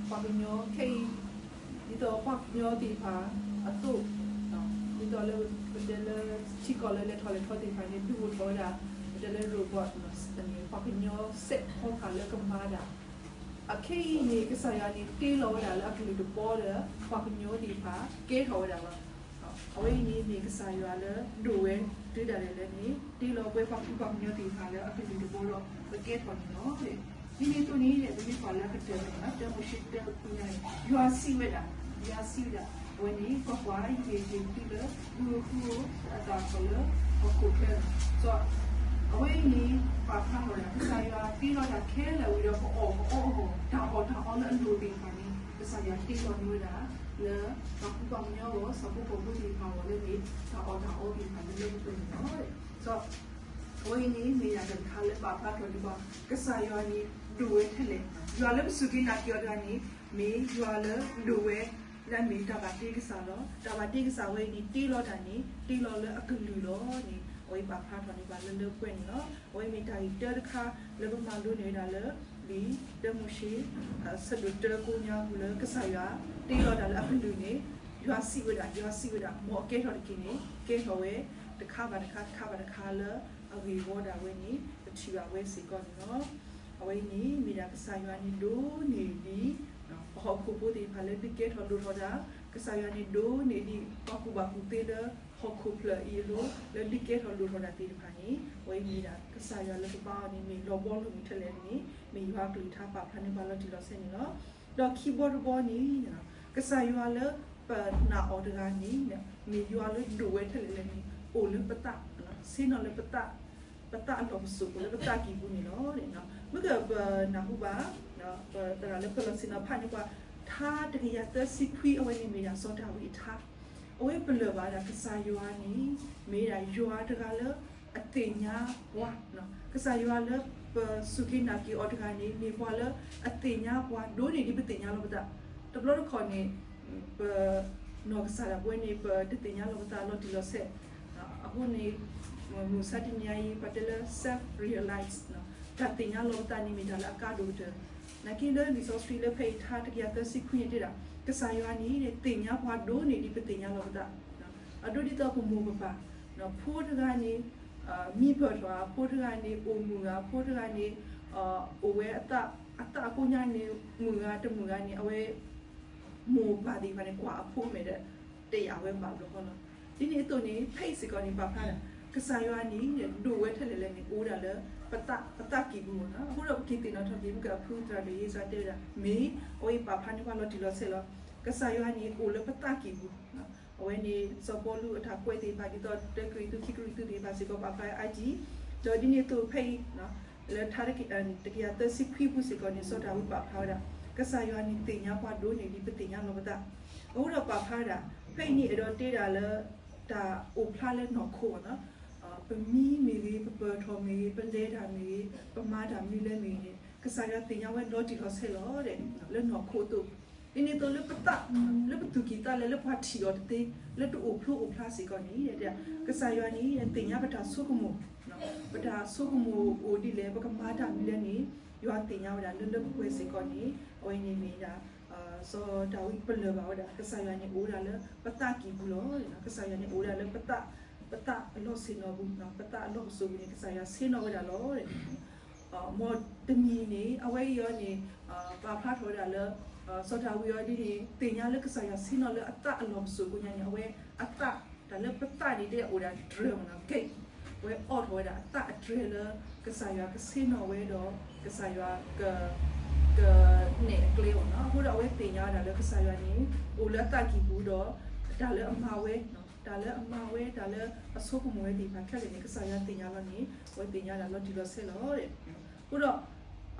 ပှၤကညီခဲအံၤ ဒ်သိးပှၤကညီသ့ၣ်တဖၣ်အသိး, ဒ်သိးလၢပတဲလၢထံကီၢ်လၢလဲၤထီၣ်လဲၤထီသ့ၣ်တဖၣ်န့ၣ် ဒုးအိၣ်ထီၣ်ဝဲဒၣ် ပတဲလၢ robot န့ၣ် ပှၤကညီစဲးဖီကဟၣ်လၢကမၤဒၣ် အခဲအံၤန့ၣ် ကစၢ်ယွၤန့ၣ်တ့လီၤဝဲဒၣ်လၢအကလုၢ်တဘီဒီး ပှၤကညီသ့ၣ်တဖၣ်ကဲထီၣ်ဝဲဒၣ်လီၤ. အဝဲအံၤန့ၣ်မ့ၢ်ကစၢ်ယွၤလၢဒိၣ်ဝဲတုၤဒၣ်လဲာ်လၢန့ၣ် တ့လီၤပဝဲပှၤကူပှၤကညီသ့ၣ်တဖၣ်လၢအကလုၢ်တဘိဒီး ပကဲထီၣ်န့ၣ်လီၤ. ဒ်န့ၣ်အသိးန့ၣ် ပမ့ၢ်ကွၢ်လၢအကတၢၢ်န့ၣ် တၢမိၤၡ့တၢ ညါန့ၣ် ယွၤစံးဝဲဒၣ်, ယွၤစံးဝဲဒၣ်, အဝဲန့ၣ် ကွၢ်ကွၢ်, ယဟ့ၣ်က့ၤသုလၢ ဘူၣ်အဃုအသးကီၢ်လၢဟီၣ်ခိၣ်ချၢ, အဝဲအံၤန့ၣ် ပာ်ဖျါထီၣ်ဝဲဒၣ် ကစၢ်ယွၤတ့လီၤတၢ်ခဲလၢာ်ဝံၤဒီး ပအီၣ်ပအီအဂီၢ် တၢ်အီၣ်တၢ်အီလၢအလိၣ်သ့ၣ်တဖၣ်န့ၣ် ကစၢ်ယွၤတ့လီၤန့ၢ်ဝဲဒၣ် လၢပှၤကူပှၤကညီအဂီၢ် ဆၣ်ဖိကီၢ်ဖိသ့ၣ်တဖၣ်အဂီၢ်လၢန့ၣ် တၢ်အီၣ်တၢ်အီသ့ၣ်တဖၣ်လၢလၢပှဲၤပှဲၤန့ၣ်လီၤ. အဝဲအံၤန့ၣ် မ့ၢ်ယၤတၢ်တခါလၢပာ်ဖျါထီၣ်ဒံးဘၣ် ကစၢ်ယွၤန့ၣ်ဒိၣ်ဝဲထဲလဲၣ်, ယွၤလၢပစူၢ်က့ၤနာ်က့ၤအီၤတဂၤန့ၣ် မ့ၢ်ယွၤလၢဒိၣ်ဝဲ လၢအမ့ၢ်တၢ်ဘၣ်တ့ကစၢ်လီၤ. တၢ်ဘၣ်တ့ကစၢ်ဝဲအံၤန့ၣ် တ့လီၤတၢ်န့ၣ် တ့လီၤလၢအကလုၢ်လီၤန့ၣ် အဝဲအံၤပာ်ဖျါထီၣ်န့ၢ်ပှၤလၢလၢပှဲၤန့ၣ်လီၤ. အဝဲအံၤမ့ၢ်တၢ်ဂ့ၢ်တၢတခါလၢပမၤလိန့ၢ်ဝဲဒၣ်လၢ လံာ်တၢမိၤၡ့ ဆၢဒိၣ်တၢကိးညါပူၤလၢကစၢ်ယွၤ တ့လီၤတၢ်လၢအကလုၢ်န့ၣ် ယွၤစံးဝဲဒၣ်, ယွၤစံးဝဲဒၣ်, မ်အကဲထီၣ်တက့ၢ်န့ၣ် ကဲထီၣ်ဝဲ တခါဘၣ်တခါ တခါဘၣ်တခါလၢအဂ့ၢ်ဝီဒၣ်ဝဲန့ၣ် ပထံၣ်ဘၣ်ဝဲစ့ၢ်ကီးန့ၣ်လီၤ. အဝဲအံၤန့ၣ် မ့ၢ်ဒၣ်ကစၢ်ယွၤန့ၣ်ဒိၣ်န့ၢ်ဒံး ပှၤဟီၣ်ခိၣ်ဖိသ့ၣ်တဖၣ်လၢဒုးကဲထီၣ်လိၣ်ထီၣ်တၢ်, ကစၢ်ယွၤန့ၣ်ဒိၣ်န့ၢ်ဒံး ပှၤကူၣ်ဘၣ်ကူၣ်သ့လၢဟီၣ်ခိၣ်ဖျၢၣ်အံၤအလိၤ လၢဒုးကဲထီၣ်လိၣ်ထီၣ်တၢ်သ့ၣ်တဖၣ်န့ၣ် အဝဲအံၤမ့ၢ်ဒၣ်ကစၢ်ယွၤလၢပဘါအီၤန့ၣ် မ့ၢ်လီၤဘီလီၤမုၢ်ထဲလဲၣ်န့ၣ် မ့ၢ်ယွၤအကလုၢ်ကထါပာ်ဖျါန့ၢ်ပှၤလီၤတံၢ်လီၤဆဲးန့ၣ်လီၤ. ဒီးခံဘီတဘီန့ၣ် ကစၢ်ယွၤလၢပနာ်အီၤတဂၤန့ၣ် မ့ၢ်ယွၤလၢဒိၣ်ဝဲထဲလဲၣ်လဲၣ်န့ၣ် အိၣ်လၢပသး, ဆ့ၣ်နီၤလၢပသး, ပသးအလီၢ်ပစိာ်အိၣ်လၢပသးကံၢ်ပူၤန့ၣ်လီၤ. မ့ၢ်ကပနၢ်ဟူဘၣ် ပသရၣ်လၢပလီၢ်ဆ့ၣ်နီၤဖးန့ၢ်ပှၤ ထါတကယၤသၢဆံခွံ အဝဲန့ၣ်မ့ၢ်ဒၣ်စီၤဒၤဝံးအထါ, အဝဲပလၢၢ်ဘၣ်ဝဲဒၣ်ကစၢ်ယွၤန့ၣ် မ့ၢ်ဒၣ်ယွၤတဂၤလၢအသ့ၣ်ညါပှၤ, ကစၢ်ယွၤလၢပစူၢ်က့ၤနာ်က့ၤအီၤတဂၤန့ၣ် မ့ၢ်ပှၤလၢအသ့ၣ်ညါပှၤဒိၣ်န့ၢ်ဒံးပသ့ၣ်ညါလီၤပသး, တဘျီတခီၣ်န့ၣ် ပနီၢ်ကစၢ်ဒၣ်ပဝဲန့ၣ် ပတသ့ၣ်ညါလီၤပသးလီၤတံၢ်လီၤဆဲး, အဃိန့ၣ် မုၢ်မဆါတနံၤအံၤ ပှၤတဲလၢ self realize တၢ်သ့ၣ်ညါလီၤပသးန့ၣ်မ့ၢ်တၢ်လၢအကါဒိၣ်ကတၢၢ်, နာ်က့လၢလံာ်စီဆှံလၢဖဲအံၤထါတကယၤသၢဆံခွံန့ၣ်တဲဒၣ် ကစၢ်ယွၤန့ၣ် သ့ၣ်ညါပှၤဒိၣ်န့ၢ်ဒံးပသ့ၣ်ညါလီၤပသး, အဒိဒ်သိးပမိၢ်ပပၢ်, ဖိတဂၤန့ၣ် မံပၢၢ်ထီၣ်ဧါ, ဖိတဂၤန့ၣ် အိၣ်မုာ်ဧါ, ဖိတဂၤန့ၣ် အိၣ်ဝဲအသး, အသးအကိညါန့ၣ် မုာ်ဧါတမုာ်ဧါန့ၣ် အဝဲ မိၢ်ပၢ်သ့ၣ်တဖၣ်န့ၣ် ကွၢ်အဖိမဲာ်ဒီး တယာ်ဝဲဘၣ်ဘျီဃီလီၤ. ဒ်န့ၣ်အသိးန့ၣ် ဖဲအံၤစ့ၢ်ကီးန့ၣ် ပာ်ဖျါဒၣ် ကစၢ်ယွၤန့ၣ် ဒိၣ်ဝဲထဲလဲၣ်လဲၣ်န့ၣ် အိၣ်ဝဲဒၣ်လၢ ပသးကံၢ်ပူၤလီၤ. အဃိဒီးပက့ၤသ့ၣ်နီၣ်ထီၣ်က့ၤ မ့ၢ်ကဖုသရၣ်ဒိၣ်ယ့စၢတဲဝဲဒၣ် မ့ၢ်အဝဲအံၤပာ်ဖျါန့ၢ်ပှၤလီၤတံၢ်လီၤဆဲးလီၤ. ကစၢ်ယွၤန့ၣ် အိၣ်လၢပသးကံၢ်ပူၤ အဝဲန့ၣ် စီၤပီလူးအတၢ်ကွဲးသ့ၣ်တဖၣ် ဒ်သိးတၢကရံၣ်သူး ခံကရံၣ်သူးသ့ၣ်တဖၣ်စ့ၢ်ကီး ပာ်ဖျါအါကံ, ဒီးဒ်န့ၣ်အသိးဖဲအံၤ လၢထါတကယၤသၢဆံခွံပူၤစ့ၢ်ကီးန့ၣ် စီၤဒၤဝံးပာ်ဖျါဝဲဒၣ် ကစၢ်ယွၤန့ၣ်သ့ၣ်ညါပှၤဒိၣ်န့ၢ်ဒံးပသ့ၣ်ညါလီၤပသး, အဃိဒီးပာ်ဖျါဝဲဒၣ် ဖဲအံၤန့ၣ်အဲၣ်ဒိးတဲဒၣ်လၢ တၢ်အိၣ်ဖျါလၢနီၢ်ခိအဂီၢ် ပမံမ့ၢ်ဂ့ၤ, ပပၢၢ်ထီၣ်မ့ၢ်ဂ့ၤ, ပလဲၤတၢ်မ့ၢ်ဂ့ၤ, ပမၤတၢ်မနုၤလဲၣ်မ့ၢ်ဂ့ၤန့ၣ် ကစၢ်ယွၤသ့ၣ်ညါဝဲလီၤတံၢ်လီၤဆဲးလီၤ လၢနီၢ်ခိအသိး, ဒ်န့ၣ်အသိးလၢပသး, လၢပသူၣ်ကံၢ်သးလဲ လၢပှၤထံၣ်အီၤတသ့, လၢတအိၣ်ဖျိအိၣ်ဖျါစ့ၢ်ကီးန့ၣ် ကစၢ်ယွၤန့ၣ် သ့ၣ်ညါပတၢ်ဆိကမိၣ်, ပတၢ်ဆိကမိၣ်အိၣ်ဒ်လဲၣ်, ပကမၤတၢ်မနုၤလဲၣ်န့ၣ် ယွၤသ့ၣ်ညါဝဲဒၣ်လၢလၢပှဲၤပှဲၤစ့ၢ်ကီးန့ၣ် အဝဲန့ၣ်မ့ၢ်ဒၣ် စီၤဒၤဝံးပလၢၢ်ဘၣ်ဝဲဒၣ် ကစၢ်ယွၤန့ၣ်အိၣ်ဝဲဒၣ်လၢပသးကံၢ်ပူၤလီၤ. ကစၢ်ယွၤန့ၣ်အိၣ်ဝဲဒၣ်လၢပသး, ပသးအလီၢ်ဆ့ၣ်နီၤပူၤ, ပသးအလီၢ်ပစိာ်ပူၤန့ၣ် ကစၢ်ယွၤဆ့ၣ်နီၤဝဲဒၣ်လီၤ. မ်တမံၤန့ၣ် အဝဲအံၤအီၤန့ၣ် ပာ်ဖျါထီၣ်ဝဲဒၣ်လၢ စီၤဒၤဝံးအီၤဒ်န့ၣ် သ့ၣ်ညါလၢကစၢ်ယွၤဆ့ၣ်နီၤလၢအသးအလီၢ်ပစိာ်ကိညါန့ၣ် အဝဲအသး တၢ်လၢပသးန့ၣ် တဲအိၣ်ဒၣ်တြဲၤမ့ၢ်နီၤ ကဲ, အဝဲအိးထီၣ်ဝဲဒၣ်အသးအတြဲၤလၢ ကစၢ်ယွၤကဆ့ၣ်နီၤဝဲဒီး ကစၢ်ယွၤ ကနဲၣ်အကျဲအီၤနီၤ. အဃိဒီးအဝဲသ့ၣ်ညါဝဲဒၣ်လၢကစၢ်ယွၤန့ၣ် အိၣ်လၢအသးကံၢ်ပူၤဒီး တၢ်လၢအမၤဝဲ, တၢ်လၢအမၤဝဲ တၢ်လၢအဆိကမိၣ်ဝဲသ့ၣ်တဖၣ်ခဲလၢာ်န့ၣ် ကစၢ်ယွၤသ့ၣ်ညါလီၤန့ၣ် အဝဲသ့ၣ်ညါဒၣ်လီၤတံၢ်လီၤဆဲးလီၤ. အဃိဒီး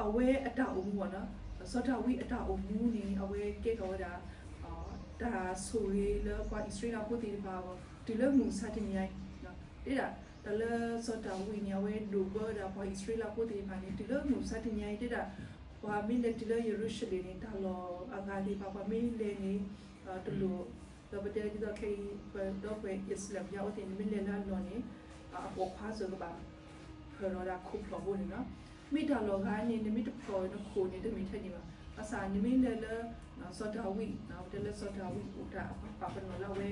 အဝဲအတၢ်အိၣ်မူအီၤနီၤ, စီၤဒၤဝံးအတၢ်အိၣ်မူန့ၣ် အဝဲကဲထီၣ်ဝဲဒၣ် တၢ်ဆိၣ်ဂ့ၤလၢပှၤအံၣ်စရ့လးဖိသ့ၣ်တဖၣ်အဂီၢ် တုၤလၢမုၢ်မဆါတနံၤအံၤ, တဲဒၣ် တၢ်လၢစီၤဒၤဝံးန့ၣ် အဝဲဒိးဘၢဝဲဒၣ်ပှၤအံၣ်စရ့လးဖိသ့ၣ်တဖၣ်န့ၣ် တုၤလၢမုၢ်မဆါတနံၤအံၤ တဲဒၣ် ပှၤမ့ၢ်လဲၤတုၤလၢယရူၤၡလ့ၣ်န့ၣ် တၢ်လီၢ်အဂၤသ့ၣ်တဖၣ် ပှၤမ့ၢ်လဲၤန့ၣ် တလိၣ် ဒီးပတဲဒ်သိးခဲအံၤ ပဒီပုၢ်ဝဲၢ်အံၣ်စရ့လးဖိသ့ၣ်န့ၣ် မ့ၢ်လဲၤလၢအလီၢ်န့ၣ် အပိာ်ခွါစ့ၢ်ကီးဘၣ် ဖၢၣ်လီၤဒၣ်ခိၣ်ဖျီၣ်ဘိန့ၣ်လီၤ. မ့ၢ်တၢ်လီၢ်ဂၤန့ၣ် နမ့ၢ်တဖျီၣ်နခိၣ်န့ၣ် တမ့ၢ်ထဲန့ၣ်ဘၣ်. ဘၣ်ဆၣ်နမ့ၢ်လဲၤလၢ စီၤဒၤဝံး, ပတဲလၢစီၤဒၤဝံးအိၣ်တၢ်ပာ်ပနီၣ်လၢအဝဲ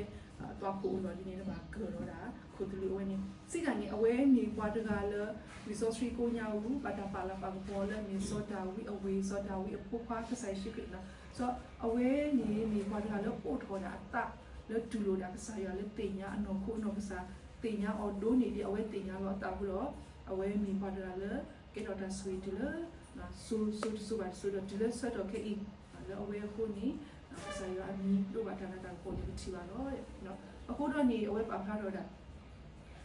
အသွၣ်ခိၣ်အိၣ်လီၢ်လံန့ၣ် နဘၣ်ကၢၢ်လီၤဒၣ်ခိၣ်သလုးအဝဲန့ၣ် စံးတၢ်န့ၣ် အဝဲမ့ၢ်ပှၤတဂၤလၢ လံာ်စီဆှံကိးညါအူ ဘၣ်တၢ်ပာ်လၤပာ်ကပီၤလၢမ့ၢ်စီၤဒၤဝံးအဝ့ၢ် စီၤဒၤဝံးအဖိခွါကစၢ်ယ့ၣ်ၡူးခရံာ်န့ၣ်လီၤ. စီၤအဝဲန့ၣ်မ့ၢ်ပှၤတဂၤလၢအိးထီၣ်ဝဲဒၣ်အသး လၢတူၢ်လိာ်ဒၣ်ကစၢ်ယွၤလၢသ့ၣ်ညါအနီၢ်ခိအနီၢ်ကစၢ်, သ့ၣ်ညါအီၤဒိၣ်န့ၢ်ဒံးအဝဲသ့ၣ်ညါလီၤအသးအဃိဒီး, အဝဲမ့ၢ်ပှၤတဂၤလၢ ကဲထီၣ်တၢ်ဆိၣ်ဂ့ၤတုၤလၢ စိၤစိၤတစိၤဘၣ်တစိၤဒီးတုၤလၢဆၢကတီၢ်ခဲအံၤ, လၢအဝဲအဃိန့ၣ် ကစၢ်ယွၤအမံၤဒိးဘၣ်တၢ်လၤတၢ်ကပီၤန့ၣ်ပထံၣ်ဘၣ်လီၤ. အဃိဒီးန့ၣ် အဝဲပာ်ဖျါထီၣ်ဝဲဒၣ်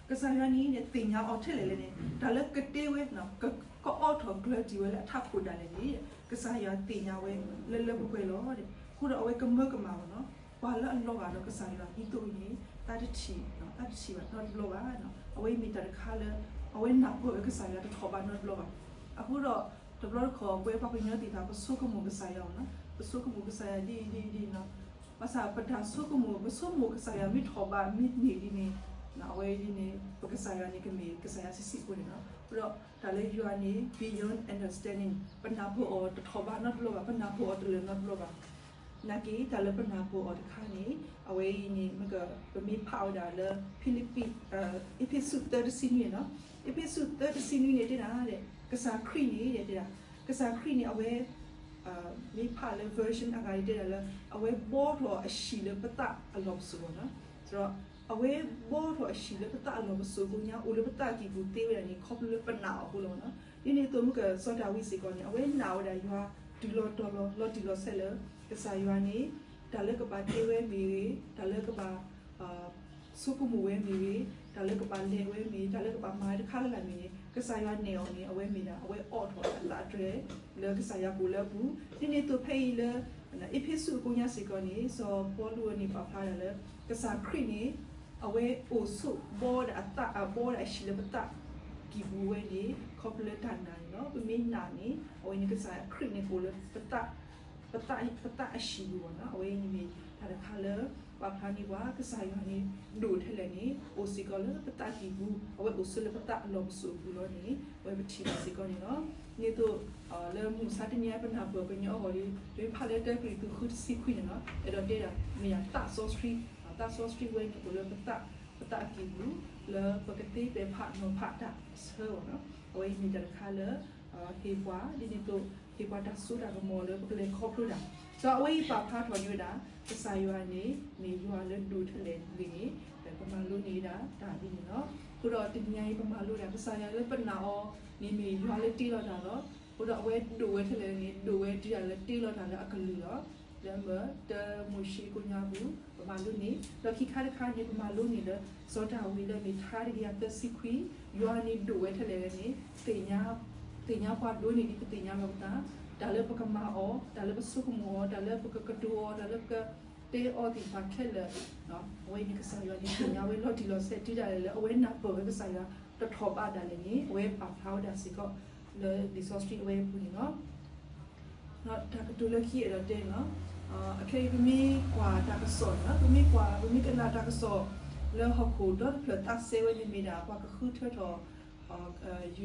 ကစၢ်ယွၤန့ၣ် သ့ၣ်ညါအီၤထဲလဲၣ်လဲၣ်န့ၣ် တၢ်လၢကတ့ဝဲ ကအိးထီၣ်ကျၢၤတံၢ်ဝဲလၢအထးခိၣ်ဒၣ်လဲာ်န့ၣ် ကစၢ်ယွၤသ့ၣ်ညါဝဲလၢလၢပှဲၤပှဲၤလီၤ. အဃိဒီးအဝဲကမၢကမၣ်ဘၣ်နီၤ, ပှၤလၢအလီၤဂာ်ဒီးကစၢ်ယွၤဒ်သိးအံၤန့ၣ် တၢ်တထံၣ်, တၢ်တထံၣ်ဘၣ်နီတဘျီဘၣ်. အဝဲအံၤမ့ၢ်တၢ်တခါလၢ အဝဲနၢ်ပၢၢ်ဝဲကစၢ်ယွၤတထီၣ်ဘးနီတဘျီဘၣ်. အဃိဒီး တဘျီတခီၣ် ပဝဲပှၤကညီသ့ၣ်တဖၣ် ပဆိကမိၣ်ကစၢ်ယွၤနီၤ, ပဆိကမိၣ်ကစၢ်ယွၤဒ်အံၤဒ်အံၤဒ်အံၤနီၤ, ဘၣ်ဆၣ်ပတၢ်ဆိကမိၣ် ပဆိကမိၣ်ကစၢ်ယွၤမ့ၢ်ထီၣ်ဘးမ့ၢ်န့ၢ်ဒ်န့ၣ်, အဝဲဒ်န့ၣ် ပကစၢ်ယွၤန့ၣ်ကမ့ၢ်ကစၢ်ယွၤဆံးဆံးဖိန့ၣ်လီၤ. အဃိဒီးတၢ်လၢယွၤန့ၣ် beyond understanding, ပနၢ်ပၢၢ်အီၤတထီၣ်ဘးနီတဘျီဘၣ်, ပနၢ်ပၢၢ်အီၤတလၢာ်နီတဘျီဘၣ်. နာ်က့ တၢ်လၢပနၢ်ပၢၢ်အီၤတခါန့ၣ် အဝဲအံၤန့ၣ် မ့ၢ်က ပမ့ၢ်ဖးဝဲဒၣ်လၢ ဖံလံးပံး, အ့းဖ့းစူး သၢ တဆံနွံန့ၣ်လီၤ. အ့းဖ့းစူး သၢ တဆံနွံန့ၣ်တဲဒၣ် ကစၢ်ခရံာ်န့ၣ် တဲဒၣ်, ကစၢ်ခရံာ်န့ၣ် အဝဲ မ့ၢ်ဖးလၢ version အဂၤန့ၣ်တဲဒၣ်လၢ အဝဲဘှီထီၣ်အဟံၣ်လၢပသးအလီၢ်ပစိာ်လီၤ. ဒီး အဝဲဘှီထီၣ်အဟံၣ်လၢပသးအလီၢ်ပစိာ်အဃိ အိၣ်လၢပသးကံၢ်ပူၤသ့ဝဲဒၣ်န့ၣ် ခီဖျိလၢပနာ်အီၤအဃိလီၤ. ဒ်န့ၣ်အသိး မ့ၢ်ကစီၤဒၤဝံးစ့ၢ်ကီးန့ၣ် အဝဲနာ်ဝဲဒၣ်ယွၤတုၤလီၤတီၤလီၤ လီၤတံၢ်လီၤဆဲးလၢ ကစၢ်ယွၤန့ၣ် တၢ်လၢကဘၣ်တဲဝဲမ့ၢ်ဂ့ၤ, တၢ်လၢကဘၣ် ဆိကမိၣ်ဝဲမ့ၢ်ဂ့ၤ, တၢ်လၢကဘၣ်လဲၤဝဲမ့ၢ်, တၢ်လၢကဘၣ်မၤတခါလၢ်လၢ်မ့ၢ်န့ၣ် ကစၢ်ယွၤနဲၣ်အီၤန့ၣ် အဝဲမ့ၢ်ဒၣ် အဝဲအိးထီၣ်အသးအတြဲၤ လၢကစၢ်ယွၤကိးလၢအပူၤ. ဒ်န့ၣ်အသိးဖဲအံၤလၢ အ့းဖ့းစူးအကိးညါစ့ၢ်ကီးန့ၣ် စီၤပီလူးန့ၣ်ပာ်ဖျါဒၣ်လၢ ကစၢ်ခရံာ်န့ၣ် အဝဲအိၣ်ဆိးဘှီဒၣ်အသး ဘှီဒၣ်အဟံၣ်လၢပသးကံၢ်ပူၤဝဲန့ၣ် ခီဖျိလၢတၢ်နာ်န့ၣ်လီၤ. ပမ့ၢ်နာ်န့ၣ် အဝဲန့ၣ်ကစၢ်ခရံာ်န့ၣ်ကအိၣ်လၢ ပသးအဟံၣ်ပူၤဘၣ်နီၤ. အဝဲအံၤန့ၣ်မ့ၢ်တၢ်တခါလၢ ပာ်ဖျါန့ၢ်ပှၤ ကစၢ်ယွၤန့ၣ် ဒိၣ်ထဲလဲၣ်န့ၣ် အိၣ်စ့ၢ်ကီးလၢပသးကံၢ်ပူၤ, အဝဲအိၣ်ဆိးလၢပသးအလီၢ်ပစိာ်အပူၤလီၤန့ၣ် အဝဲပထံၣ်ဘၣ်စ့ၢ်ကီးန့ၣ်လီၤ. ဒ်သိး လၢမုၢ်မဆါတနံၤအံၤ ပနၢ်ပၢၢ်ကညီအဂီၢ်ဒီး ပမ့ၢ်ဖးလၢတၢကရံၣ်သူး ဃု တဆံခွံန့ၣ်လီၤ, အဲၣ်ဒိးတဲဒၣ် မ့ၢ်ဒၣ်သးစီဆှံ, သးစီဆှံဝဲန့ၣ်အိၣ်လၢပသး, ပသးအကံၢ်ပူၤ လၢပကသ့ပဲာ်ဖးနီၤဖးတၢ်အဆၢလီၤ. အဝဲအံၤမ့ၢ်တၢ်တခါလၢ ဟ့ၣ်ပှၤ ဒ်န့ၣ်အသိး ဟ့ၣ်ပှၤတၢ်စိတၢ်ကမီၤလၢပကလဲၤခီဖျိတၢ်. ဒီးအဝဲအံၤပာ်ဖျါထီၣ်န့ၢ်ဝဲဒၣ် ကစၢ်ယွၤန့ၣ် မ့ၢ်ယွၤလၢဒိၣ်ထဲလဲၣ်ဂ့ၤန့ၣ် ပမၤလိန့ၢ်ဝဲဒၣ်တၢ်ဒ်န့ၣ်လီၤ. အဃိဒီးတနံၤညါအံၤ ပမၤလိဒၣ် ကစၢ်ယွၤလၢပနာ်အီၤန့ၣ် မ့ၢ်ယွၤလၢတ့လီၤတၢ်လီၤ. အဃိဒီးအဝဲဒိၣ်ဝဲထဲလဲၣ်န့ၣ် ဒိၣ်ဝဲတုၤဒၣ်လၢတ့လီၤတၢ်လၢအကလုၢ်လီၤ. လၢမၢတၢမိၤၡ့ကိးညါပူၤ ပမၤလိန့ၣ် ဒီးခံခါတခါန့ၣ် ပမၤလိန့ၢ်လၢ စီၤဒၤဝံးလၢမ့ၢ်ထါတကယၤသၢဆံခွံ, ယွၤန့ၣ်ဒိၣ်ဝဲထဲလဲၣ်န့ၣ် သ့ၣ်ညါပှၤဒိၣ်န့ၢ်ဒံးပသ့ၣ်ညါလီၤပသး, တၢ်လၢပကမၤအီၤ, တၢ်လၢပဆိကမိၣ်အီၤ, တၢ်လၢပကကတိၤအီၤ, တၢ်လၢပကတဲအီၤသ့ၣ်တဖၣ်ခဲလၢာ်, အဝဲန့ၣ်ကစၢ်ယွၤန့ၣ် သ့ၣ်ညါဝဲလီၤတံၢ်လီၤဆဲးတုၤဒၣ်လဲာ်လၢအဝဲနၢ်ပၢၢ်ဝဲကစၢ်ယွၤတထီၣ်ဘးဒၣ်လဲာ်န့ၣ် အဝဲပာ်ဖျါဝဲဒၣ်စ့ၢ်ကီး လၢလံာ်စီဆှံအဝဲအပူၤန့ၣ်လီၤ. တၢ်ကတိၤလၢခံအဲၣ်ဒိးတဲန့ၣ်လီၤ. အခဲအံၤပမ့ၢ်ကွၢ်တၢ်ကစီၣ်န့ၣ်လီၤ, ပမ့ၢ်ကွၢ် ပမ့ၢ်ကနၣ်တၢ်ကစီၣ် လၢဟီၣ်ခိၣ်ဒီတဖျၢၣ်သးစဲဝဲန့ၣ်မ့ၢ်ဒၣ် ပှၤကဃုထၢထီၣ်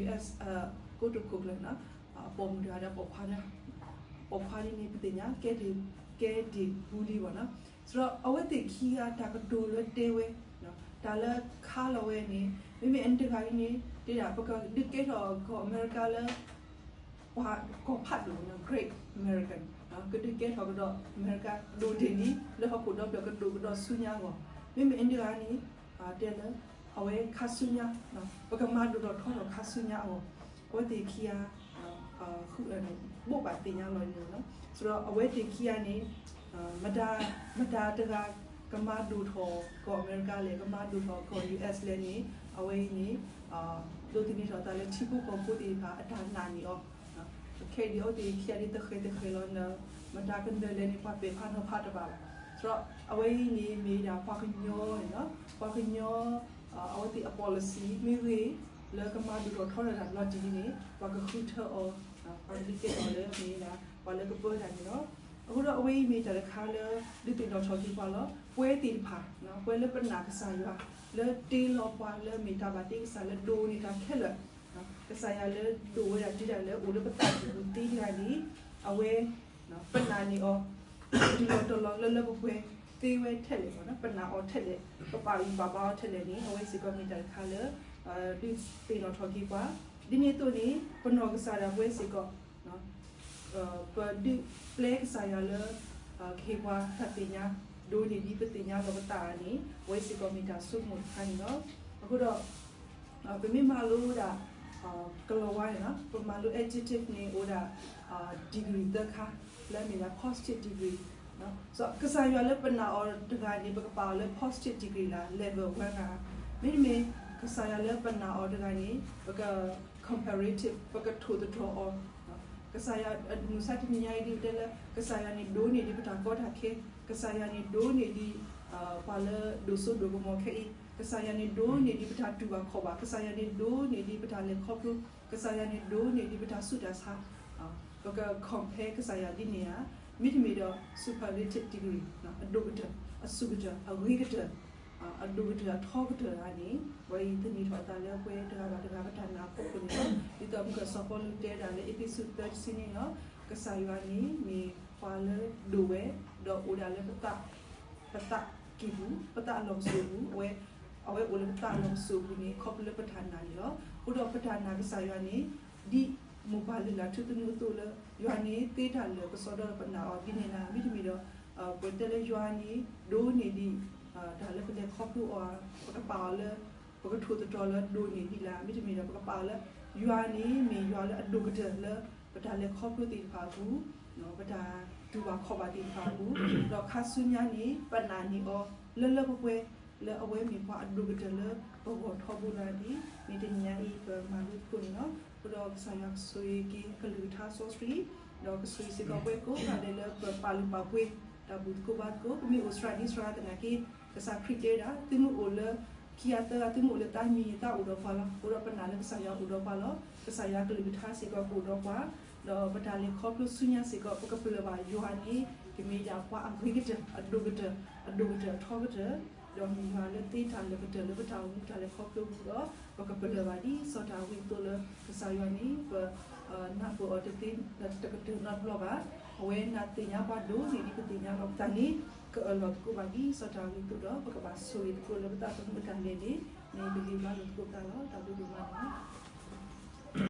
US ကိတိာ်ခိၣ်ကျၢၢ်န့ၣ်လီၤ, ပိာ်မုၣ်တဂၤဒီးပိာ်ခွါ, ပိာ်ခွါဒ်န့ၣ် ပသ့ၣ်ညါ ကဲဒ့ၣ်, ကဲဒ့ၣ်ဘူးလံဘၣ်နီၤ. ဆိုတော့အဝဲသ့ၣ်ခံဂၤတၢ်ကတိၤလၢတဲဝဲ, တၢ်လၢခါလီၤဝဲန့ၣ် မ့မ့ၢ်အန့ၣ်တဂၤအံၤန့ၣ် တဲဒၣ် ပကဒုးကဲထီၣ်ကီၢ်အမဲရကၤလၢ ပှၤကီၢ်ဖးဒိၣ်န့ၣ် Great American, ကဒုးကဲထီၣ်ကဒီးအမဲရကၤဒိၣ်ဒ့ၣ်လံ လၢဟီၣ်ခိၣ်ဒီဖျၢၣ်ကဒိၣ်ကဒီးဆူညါအဂီၢ်, မ့မ့ၢ်အန့ၣ်တဂၤန့ၣ် တဲလၢ အဝဲခါဆူညါ ပကမၤဒိၣ်ထီၣ်ထီထီၣ်ခါဆူညါအဂီၢ်, အဝဲသ့ၣ်ခံဂၤ ဘိးဘၣ်သ့ၣ်ညါလီၤန့ၣ်လီၤ. ဆိုတော့အဝဲသ့ၣ်ခံဂၤန့ၣ် မတၤ, မတၤတဂၤ ကမၤဒိၣ်ထီၣ်ကီၢ်အမဲရကၤလဲၣ်, ကမၤဒိၣ်ထီၣ်ကီၢ် US လဲၣ်န့ၣ် အဝဲအံၤန့ၣ် ဒိးသန့ၤထီၣ်အသးလၢထံဖိကီၢ်ဖိသ့ၣ်တဖၣ်အတၢ်နာ်န့ၣ်အီၤ, ခဲအံၤဒ်အဝဲသ့ၣ်ခံဂၤဒ်တဃဲၤတဃဲၤလီၤန့ၣ် မတၤကနၢၤလဲၣ်န့ၣ် ပှၤပဲာ်ဖးနီၤဖးတဘၣ်ဘၣ်. ဆိုတော့အဝဲအံၤန့ၣ်မ့ၢ်ဒၣ်ပှၤကညီန့ၣ်လီၤ, ပှၤကညီ အဝဲသ့ၣ်အ policy မ့ၢ်ဂ့ၤ လၢကမၤဒိၣ်ထီၣ်ထီထီၣ်တၢ်လီၤတံၢ်ဒ်န့ၣ် ပှၤကဃုထၢအီၤ, ပှၤကဒုးကဲထီၣ်လၢမ့ၢ်ဒၣ် ပှၤလၢကပၢတၢ်န့ၣ်လီၤ. အဃိဒီးအဝဲအံၤမ့ၢ်တၢ်တခါလၢ ဒုးသ့ၣ်နီၣ်ထီၣ်က့ၤပှၤလီၤ. ပဝဲသ့ၣ်တဖၣ် ပဝဲလၢပနာ်ကစၢ်ယွၤ လၢတ့လီၤပှၤလၢမ့ၢ်တၢ်ဘၣ်တ့ကစၢ်လၢဒိၣ်န့ၢ်တၢ်ခဲလၢာ်, ကစၢ်ယွၤလၢဒိၣ်ဝဲဒၣ်တုၤဒၣ်လၢအိၣ်လၢပသးကံၢ်ပူၤသ့တဂၤန့ၣ် အဝဲ ပနာ်န့ၢ်အီၤ တုၤလီၤတီၤလီၤလၢလၢပှဲၤပှဲၤသ့ဝဲထဲလဲၣ်, ပနာ်အီၤထဲလဲၣ်, ပပာ်ဂံၢ်ပာ်ဘါအီၤထဲလဲၣ်န့ၣ် အဝဲစ့ၢ်ကီးမ့ၢ်တၢ်တခါလၢ ဒုးသ့ၣ်နီၣ်ထီၣ်က့ၤပှၤ, ဒ်န့ၣ်အသိးန့ၣ် ပနီၢ်ကစၢ်ဒၣ်ပဝဲစ့ၢ်ကီး ပဒုးပျဲကစၢ်ယွၤလၢ ကဟ့ၣ်ပှၤတၢ်သ့ၣ်ညါ ဒိးန့ၢ်ဒ်ပသ့ၣ်ညါလီၤပသးန့ၣ် အဝဲစ့ၢ်ကီးမ့ၢ်တၢ်ဆိကမိၣ်တခါန့ၣ်လီၤ. အဃိဒီး ပမ့ၢ်မၤလိဒၣ် ကလီၤဝါန့ၣ်လီၤ, ပမၤလိ adjective န့ၣ်အိၣ်ဒၣ် degree သၢခါ, လၢအမ့ၢ်ဒၣ် positive degree, ကစၢ်ယွၤလၢပနာ်အီၤတဂၤန့ၣ် ပကပာ်အီၤလၢ positive degree လၢ level one ဂၤ, မ့တမ့ၢ် ကစၢ်ယွၤလၢပနာ်အီၤတဂၤန့ၣ် ပက comparative ပကထိၣ်သတြီၤအီၤ ကစၢ်ယွၤ မုၢ်ဆါတနံၤညါအံၤဒ်ပတဲလၢ ကစၢ်ယွၤန့ၣ်ဒိးန့ၢ်ဒံးပတၢ်ကီတၢ်ခဲ, ကစၢ်ယွၤန့ၣ်ဒိးန့ၢ်ဒံး ပှၤလၢဒိၣ်စိဒိၣ်ကမီၤခဲအံၤ, ကစၢ်ယွၤန့ၣ်ဒိးန့ၢ်ဒံးပတၢ်တူၢ်ဘၣ်ခီၣ်ဘၣ်, ကစၢ်ယွၤန့ၣ်ဒိးန့ၢ်ဒံးပတၢ်လဲၤခီဖျိ, ကစၢ်ယွၤန့ၣ်ဒိးန့ၢ်ဒံးပတၢ်ဆူးတၢ်ဆါ, ပက compare ကစၢ်ယွၤဒ်န့ၣ်ဧါ, မ့တမ့ၢ်ဒီး superlative degree အဒိၣ်ကတၢၢ်, အဆူၣ်ကတၢၢ်, အဂ့ၤကတၢၢ်, အဒိၣ်ကတၢၢ်အထီကတၢၢ်ဧါန့ၣ် ပှၤအံၤသန့ၤထီၣ်အသးလၢပဝဲတဂၤဘၣ်တဂၤပတၢ်နာ်အဖီခိၣ်န့ၣ်လီၤ. ဒ်သိးမုၢ်ကစီၤပီလူးတဲဒၣ်လၢအ့းဖ့းစူးသၢတဆံန့ၣ်လီၤ, ကစၢ်ယွၤန့ၣ်မ့ၢ်ပှၤလၢဒိၣ်ဝဲ ဒီးအိၣ်ဒၣ်လၢပသး ပသးကံၢ်ပူၤ, ပသးအလီၢ်ပစိာ်ပူၤ, အဝဲ အဝဲအိၣ်လၢပသးအလီၢ်ပစိာ်ပူၤန့ၣ် ခီဖျိလၢပတၢ်နာ်န့ၣ်လီၤ. အဃိဒီးပတၢ်နာ်ကစၢ်ယွၤန့ၣ် ဒ်မိၢ်ပၢ်လုၢ်လၢ်ထူသနူအသိးလၢ ယွၤန့ၣ်သ့တၢ်လၢာ်ကစီဒီလၢပနာ်အီၤဒ်န့ၣ်လၢ မ့တမ့ၢ်ဒီး ပတဲလၢယွၤန့ၣ် ဒိးန့ၢ်ဒံး တၢ်လၢပလဲၤခီဖျိအီၤ ပကပာ်အီၤလၢ ပကထိၣ်သတြီၤလၢဒိးန့ၢ်ဒံးလၢ မ့တမ့ၢ်ဒီး ပကပာ်အီၤလၢ ယွၤန့ၣ်မ့ၢ်ယွၤလၢအဒိၣ်ကတၢၢ်လၢ ပတၢ်လဲၤခီဖျိသ့ၣ်တဖၣ်အပူၤ, ပတၢ်တူၢ်ဘၣ်ခီၣ်ဘၣ်သ့ၣ်တဖၣ်အပူၤ, ဒီးခါဆူညါန့ၣ် ပနာ်န့ၢ်အီၤ လၢလၢပှဲၤပှဲၤ လၢအဝဲမ့ၢ်ပှၤအဒိၣ်ကတၢၢ်လၢပဂီၢ်ထီဘိလၢန့ၣ် မ့ၢ်တနံၤညါအံၤပမၤလိသကိးန့ၣ်လီၤ. အဃိဒီးကစၢ်ယွၤကဆိၣ်ဂ့ၤက့ၤအကလုၢ်ကထါစီဆှံ, ဒီးကဆိၣ်ဂ့ၤစ့ၢ်ကီးပှၤကိးဂၤဒဲးလၢပပာ်လုၢ်ပာ်ပှ့ၤ တၢ်ဘူၣ်သကိးဘါသကိး, ပမ့ၢ်အိၣ်စှၤဒ်စှၤသနာ်က့ ကစၢ်ခရံာ်တဲဒၣ် သုမ့ၢ်အိၣ်လၢခံဂၤသၢဂၤ သုမ့ၢ်အိၣ်လၢတၢ်မံၤန့ၣ် တၢ်အိၣ်ဒီးပှၤလီၤ. အဃိဒီးပနာ်လၢကစၢ်ယွၤအိၣ်ဒီးပှၤလီၤ. ကစၢ်ယွၤကလုၢ်ကထါစ့ၢ်ကီးကအိၣ်ဒီးပှၤ, ဒီးပတၢ်လဲၤခီဖျိဆူညါစ့ၢ်ကီး ပကပလၢၢ်ဘၣ်ယွၤန့ၣ် ကမ့ၢ်ဒၣ်ပှၤအဂ့ၤကတၢၢ် အဒိၣ်ကတၢၢ် အဒိၣ်ကတၢၢ်အထီကတၢၢ်, ဒီးမ့ၢ်ယွၤလၢသ့တၢ်လၢာ်ကတၢၢ်လၢပတၢ်အိၣ်မူတၢ်လဲၤခီဖျိပူၤဒီး ပကပလၢၢ်ဘၣ်ဒ်စီၤတၢ်ဝံအသိးလၢ ကစၢ်ယွၤန့ၣ် ပ နၢ်ပၢၢ်အီၤတသ့တကတၢၢ်နီတဘျီဘၣ်. အဝဲနၢ်သ့ၣ်ညါပှၤဒိၣ်န့ၢ်ဒ်ပသ့ၣ်ညါလီၤပသးန့ၣ် ကအၢၣ်လီၤသကိးဘၣ်ဒ်စီၤတၢ်ဝံအသိးဒီး ပကဘၣ်ဆိၣ်ဂ့ၤသကိးလၢပသးသမူအတၢ်လဲၤန့ၣ် မ့ၢ်ပဂံၢ်ဘါလိာ်သကိးပသးလီၤ. တၢ်ဘျုးဒိၣ်မးန့ၣ်လီၤ.